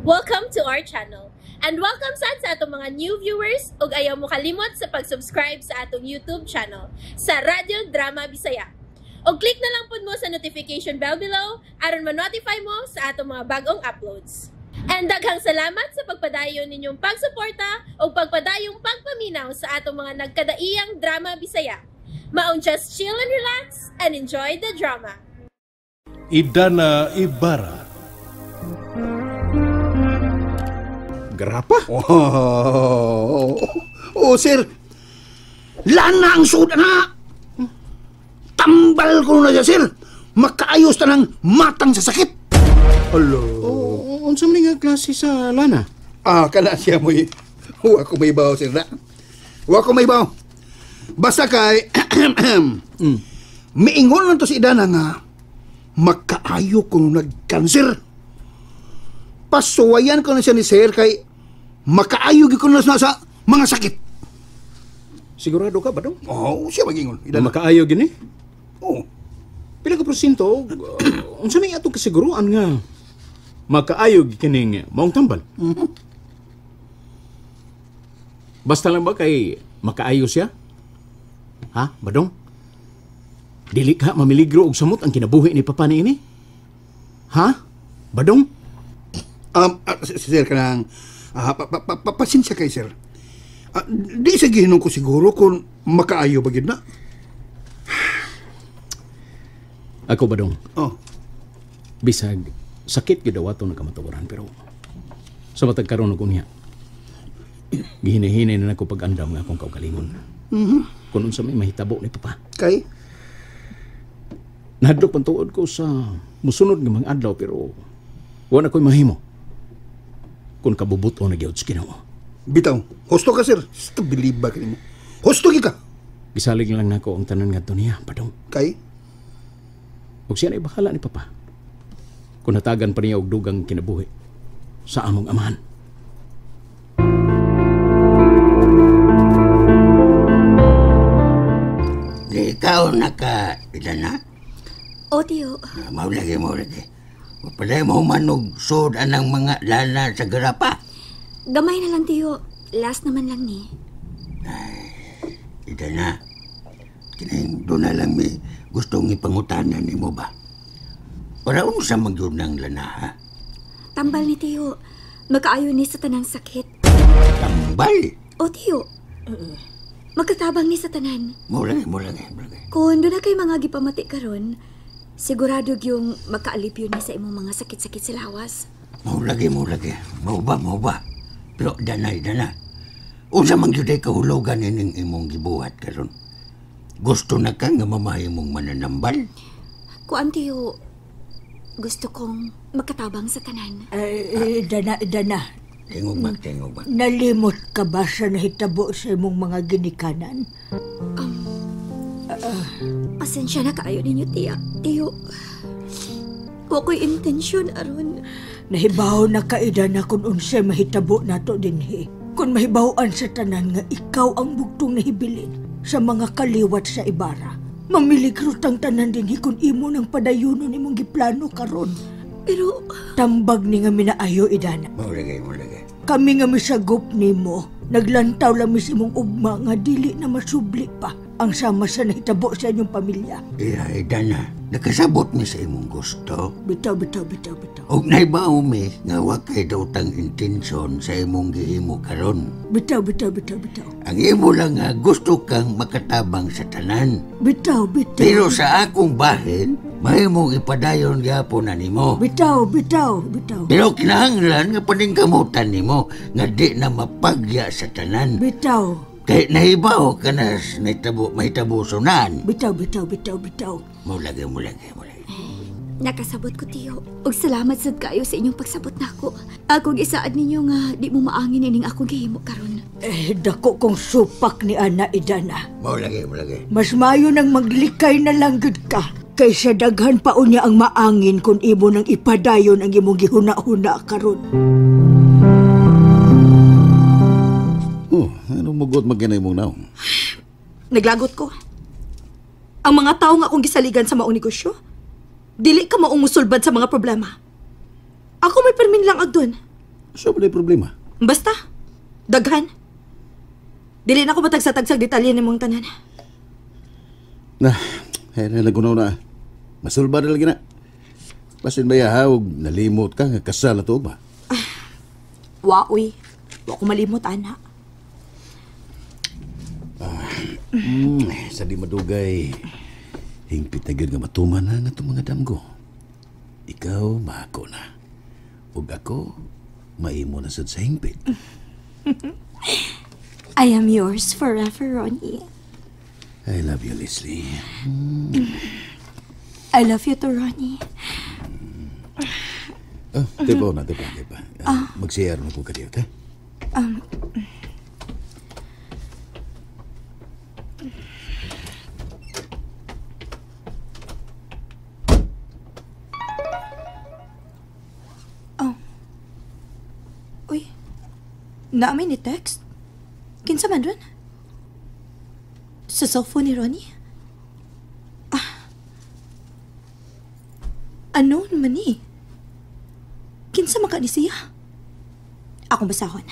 Welcome to our channel. And welcome sad sa atong mga new viewers ug ayaw mo kalimot sa pag-subscribe sa atong YouTube channel sa Radyo Drama Bisaya. Og click na lang pud mo sa notification bell below aron ma-notify mo sa atong mga bagong uploads. And daghang salamat sa pagpadayon ninyong pagsuporta ug pagpadayong pagpaminaw sa atong mga nagkadaiyang drama Bisaya. Maong just chill and relax and enjoy the drama. Idana Ibarra. Grapa? Oh, sir. Lana ang suod na. Tambal ko na siya, sir. Makaayos ta ng matang sa sakit. Hello. Oh, unsa man nga klase sa lana? Ah, kana siya mo. Wa ko may bawo, sir na. Wa ko may bawo. Basta kay miingon lang to si Idana nga makaayo ko nagkanser. Pasuwayan ko na siya ni sir kay makaayo gyud ko na sa mga sakit. Sigurado ka ba dong? Oo, siya magingon. Idana. Makaayo gini? Oo. Pila ka porsyento? Unsa may atong kasiguruan nga makaayo kining maong tambal? Mm-hmm. Basta lang ba kay makaayo siya? Ha, Badong? Dili ka mamiligro og samot ang kinabuhi ni Papa niini? Ha, Badong? Sir, kanang pasensya kay sir. Di sa gihinom ko siguro kung makaayo ba gyud na. Ako, Badong. Oh. Bisag sakit gyud daw ato nagkamatawaran pero sa matag karon og unya, gihinay-hinay na nako pag-andam nga akong kaugalingon. Mm-hmm. Kung unsa may mahitabo ni Papa. Kay? Nahadlok pang tuod ko sa musunod nga mga adlaw pero wala ko'y mahimo. Kung kabubuto na gyud sa Ginoo. Bitaw, husto ka, sir. Sto believe ba kanimo? Husto gyud ka. Gisalig lang nako ang tanan ngadto niya, Padong. Kay? Ug siya na bahala ni Papa. Kung natagan pa niya og dugang kinabuhi sa among amahan. Di ikaw naka ilan na? O, tiyo. Mao lagi. Palay mo manog sud anang mga lana sa garapa. Gamay na lang, tiyo. Last naman lang ni. Ay, ida na. Kining doon na lang may gustong ipangutanan ni mo ba? Para unsa man gyud ng lana, ha? Tambal ni tiyo. Makaayo ni sa tanang sakit. Tambal? O, tiyo. Magkatabang ni sa tanan. Mo lagi. Kung doon na kay mga gipamati karon, sigurado yung makaalipyo ni sa imong mga sakit-sakit sa lawas. Mao lagi. Mao ba? Pero dana. Unsa man gyud ay kahulugan ining imong gibuhat karon? Gusto na ka nga mamahimong mananambal? Kuan, tiyo, gusto kong makatabang sa tanan. Dana. Tingog ba? Nalimot ka ba sa nahitabo sa imong mga ginikanan? Pasensya na kaayo ninyo, tiya. Tiyo, wa ko'y intensyon aron. Nahibaw na kaida na kung unsay mahitabo nato dinhi. Kung mahibawan sa tanan nga ikaw ang bugtong nahibilin sa mga kaliwat sa Ibarra. Mamiligro tang tanan dinhi kung imo nang padayunon imong giplano karon. Pero tambag ni nga minaayo, Idana. Mao lagi. Kami nga misagop nimo, naglantaw lang mis imong ugma nga dili na masubli pa ang sama sa nahitabo sa inyong pamilya. Idana, nakasabot mi sa imong gusto. Bitaw. Og naibaw mi nga wa kay daotang intensyon sa imong gihimo karon. Bitaw. Ang imo lang nga gusto kang makatabang sa tanan. Bitaw. Pero sa akong bahin, mahimong ipadayon gyapon na nimo. Bitaw. Pero kinahanglan nga paningkamutan nimo nga di na mapagya sa tanan. Bitaw. Kay nahibaw ka na mahitabo sunan. Bitaw. Mao lagi. Nakasabot ko, tiyo. Og salamat sad kaayo sa inyong pagsabot nako. Akong isaad ninyo nga di mo maangin ining akong gihimo karon. Dako kong supak ni Ana Idana. Mao lagi. Mas mayo nang maglikay na lang gud ka kaysa daghan pa unya ang maangin kung imo nang ipadayon ang imong gihuna-huna karon. Oh, ano mugot maginay mong naong? Naglagot ko. Ang mga tao nga akong gisaligan sa maong negosyo, dili ka maong musulbad sa mga problema. Ako may permin lang agdon. So, wala problema? Basta, daghan. Dili na ako matagsa-tagsag detalye ni mong tanan. Na, ay na nagunaw na. Masulba na lagi na. Basin ba ya, og nalimot ka nga kasal na tuog ba? Wa, uy. Wa ko malimot, ana. Sa di madugay, hingpit na gyud nga matuman na nga itong mga damgo. Ikaw, maako na. Ug ako, maimo na sad sa hingpit. I am yours forever, Ronnie. I love you, Leslie. I love you too, Ronnie. Oh, tipa na, tipa, tipa. Mag-CR na po ka dito, ha? Uy, naamin ni text? Kinsa man ron? Sa cellphone ni Ronnie? Ah, ano naman ni? Kinsa man ka ni siya? Akong basahon.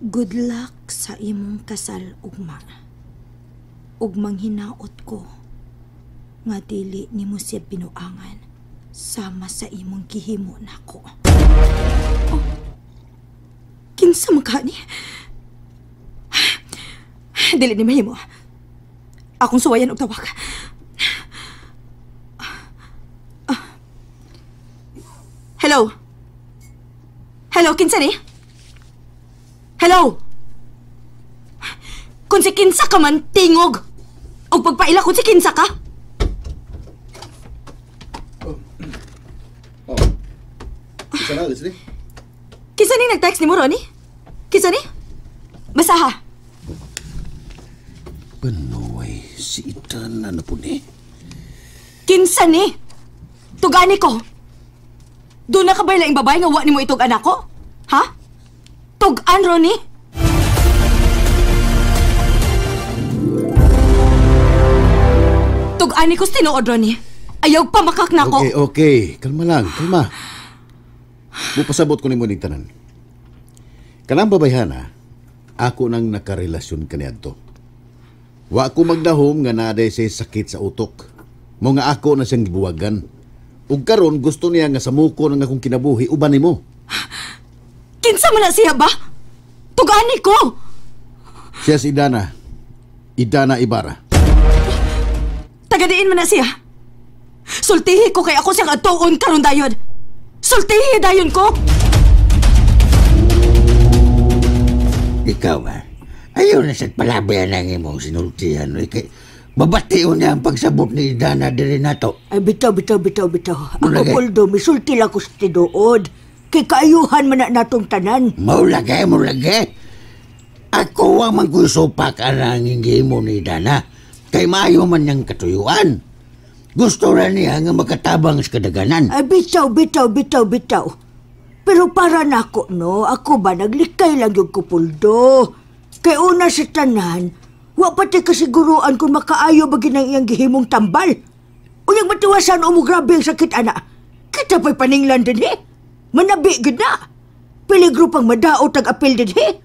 Good luck sa imong kasal, ugma. Ugmang hinaot ko nga dili nimo siya binuangan sama sa imong gihimo nako. Oh, kinsa man ka ni? Dili ni mahimo. Akong suwayan og tawag. Hello? Hello, kinsa ni? Hello? Kung si kinsa ka man, tingog! Og pagpaila kung si kinsa ka? Oh. Kinsa na, Leslie? Kinsa ni nag-text ni mo, Ronnie? Kinsa ni? Basaha. Panoy, si Itan na po ni. Kinsa ni? Tugani ko. Doon na ka ba laing babae nga wa ni mo itog anak ko? Ha? Tugan, Ronnie? Tugan ni ko tinuod, Ronnie. Ayaw pa makak na ko. Okay, okay. Kalma lang, kalma. Mupasabot ko ni mo ning tanan. Kanang babayhana, ako nang nakarelasyon kaniadto. Wa ko magdahom nga naaday siya sakit sa utok. Mo nga ako na siyang gibuwagan. Ug karon gusto niya nga samuko ng akong kinabuhi uban nimo. Kinsa man na siya ba? Tugani ko. Siya si Idana. Idana Ibarra. Tagadiin man na siya. Sultihi ko kay ako siyang atuon karon dayon. Sultihi dayon ko. Ikaw ba? Ayaw na sa palabayan ang imong sinultihan. Kay babation niya ang pagsabot ni Idana diri nato. Ay, bitaw, bitaw, bitaw, bitaw. Ako, Mulagay. Poldo, misulti lang ko sa tinuod. Kay kaayuhan man na natong tanan. Maulagay, maulagay. Ako ang mangkusupak ang hinggi mo ni Idana. Kay maayo man niyang katuyuan. Gusto na niya nga makatabang sa kadaganan. Ay, bitaw, bitaw, bitaw, bitaw. Pero para nako, no, ako ba, naglikay lang yung kupuldo. Kay una sa tanan, wa pati kasiguruan kung makaayo ba ginang iyang gihimong tambal. Unyang matiwasan o mo grabe ang sakit, ana. Kita pa'y paninglan din, eh. Manabi, gid na. Peligro pang madaot ang apel din, eh.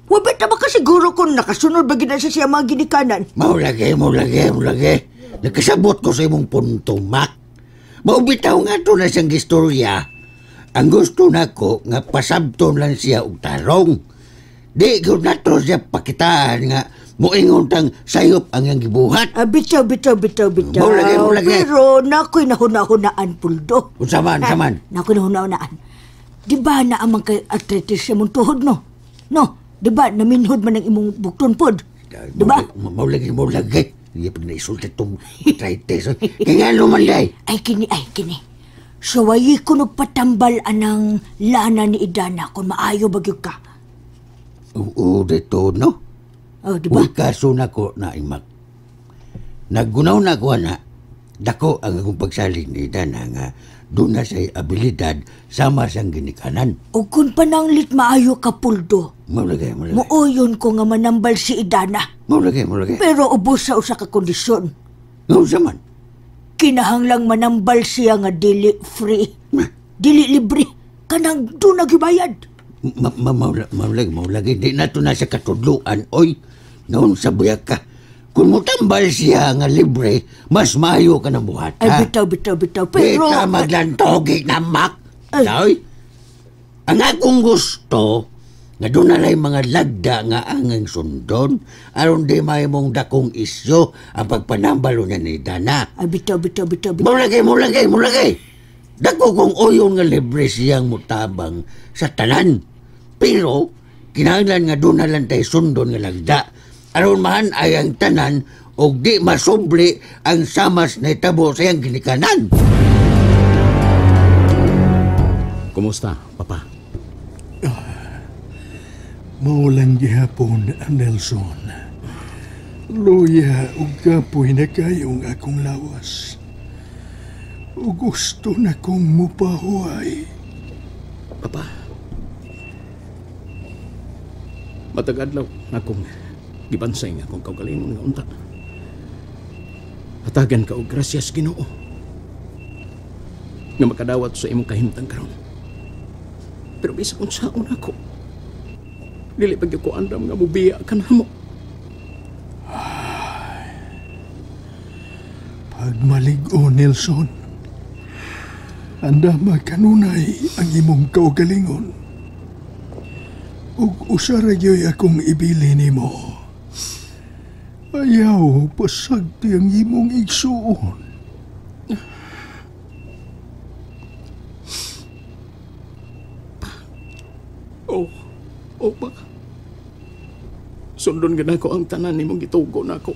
Wa ba ta makasiguro kung nakasunod ba gina sa siya mga ginikanan? Maulagay, maulagay, maulagay. Nakasabot ko sa imong punto, Mac. Maubitaw nga to na siyang gistorya. Ang gusto nako nga pasabton lang siya og tarong. Di ko nato siya pakitaan nga moingon tang sayop ang iyang gibuhat. Ah, bitaw, bitaw, bitaw, bitaw. Maulagay, maulagay. Pero nako'y nahuna-hunaan, Puldo. Unsa man, unsa man? Nako'y nahuna-hunaan. Di ba na amang kay arthritis siya mong tuhod, no? No, di ba naminhod man ang imong bukton pod? Di ba? Maulagay, maulagay. Hindi pag naisulta itong arthritis. Kaya nga luman day. Ay, kini, ay, kini. Suwayi ko nagpatambal anang lana ni Idana kung maayo bagyog ka. Oo, dito, no? Oh, di ba? Uy, kaso na ko na imak. Naggunaw na ko na. Dako ang akong pagsalig ni Idana nga doon na siya'y abilidad sama siyang ginikanan. O kung pananglit maayo ka, Puldo, Maulagay, maulagay. muuyon ko nga manambal si Idana. Maulagay, maulagay. Pero ubos sa usa ka kondisyon. Unsa man? Kinahanglang manambal siya nga dili free. Dili libre. Kanang doon nagibayad. Maulagi, di na to na sa katudluan, oy. Noon sa buyak ka. Kung mutambal siya nga libre, mas maayo ka ng buhat, Ay, ha? bitaw. Pero... Di ka maglantogi na, Mac. Ay. Ang akong gusto, nga doon na lang mga lagda nga angang sundon, aron di mahimong dakong isyo ang pagpanambalo niya ni Dana. Ay, bitaw. Mulagay. Dako kong uyon nga libre siyang mutabang sa tanan. Pero, kinahanglan nga doon na lang tayo sundon nga lagda. Aron man ay ang tanan og di masubli ang samas na itabo sa iyang ginikanan. Kumusta, Papa? Maulang gihapon, Nelson. Luya ug kapoy na kayong akong lawas. O gusto na kong mupahuay. Papa, matag adlaw na akong gibansay nga akong kaugalingon nga unta. Hatagan ka og grasyas Ginoo nga makadawat sa imong kahimtang karon. Pero bisag unsaon ako, dili pa gyud ko andam nga mubiya ka namo. Pagmalig-o, Nelson, andama kanunay ang imong kaugalingon. Ug usa ra gyud akong ibili nimo. Ayaw, pasagti ang imong igsuon. Oh, pa. Sundon gid ako ang tanan nimong gitugo nako.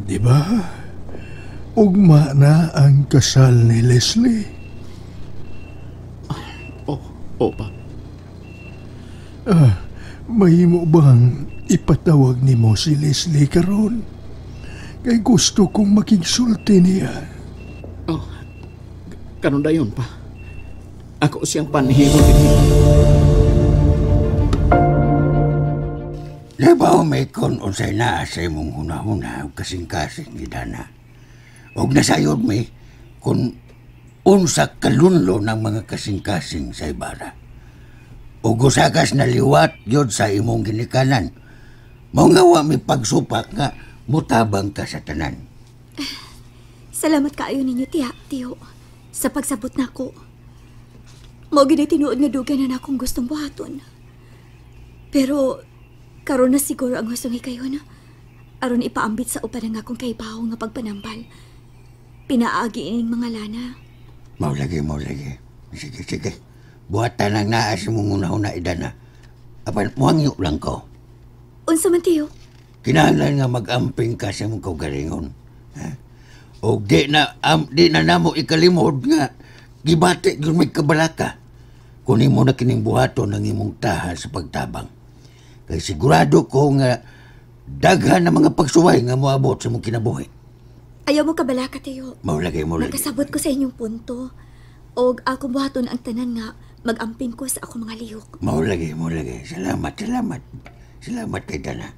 Di ba? Ugma na ang kasal ni Leslie. Oh, pa. Mahimo bang ipatawag nimo si Leslie karon? Kay gusto kong makigsulti niya. Oh, karon dayon pa. Ako siyang panhimo dinhi. Nabaw may kon unsay naa sa imong hunahuna ug kasing-kasing ni Dana. Og nasayod mi kung unsa kalunlo ng mga kasing-kasing sa Ibarra. Ug usakas na liwat yod sa imong ginikanan. Mao nga wa mi pagsupak nga mutabang ka sa tanan. Salamat kaayo ninyo, tiya, tiyo, sa pagsabot nako. Mao gid tinuod nga dugay na nakong gustong buhaton. Pero karon na siguro ang gustong hikayon. Aron ipaambit sa uban ang akong kaibaw nga pagpanambal. Pinaagi ining mga lana. Mao lagi. Sige. Buhatan ang naa sa mong una-una, Idana. Apan, muhangyo lang ko. Unsa man, tiyo? Kinahanglan nga mag-amping ka sa mong kaugalingon. Ha? O di na namo ikalimod nga gibati gyud may kabalaka. Kunin mo na kining buhaton ang imong taha sa pagtabang. Kay sigurado ko nga daghan na mga pagsuway nga moabot sa mong kinabuhi. Ayaw mo kabalaka, tiyo. Mao lagi. Nakasabot ko sa inyong punto. Og ako buhaton ang tanan nga mag-amping ko sa akong mga lihok. Mao lagi. Salamat. Salamat kay Dana.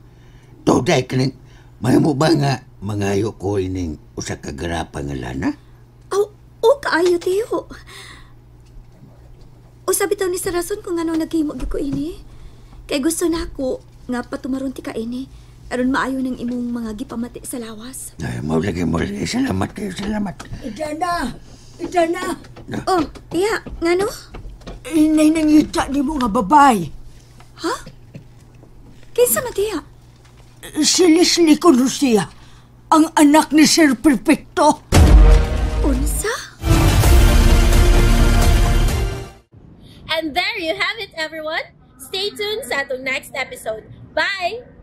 Today, kining, mahimo ba nga mangayo ko ining usa ka garapa nga lana? Aw, oh, kaayo, tiyo. Usa bitaw ni sa rason kung ano naghimo gyud ko ini. Kay gusto na ako nga patumaron ti ka ini aron maayo ng imong mga gipamati sa lawas. Ay, mao lagi. Salamat kayo, salamat. Idana. Oh, tiya, ngano? Inay nangita nimo nga babay. Ha? Kinsa man, tiya? Si Leslie kuno siya, ang anak ni Sir Perfecto. Unsa? And there you have it, everyone. Stay tuned sa atong next episode. Bye!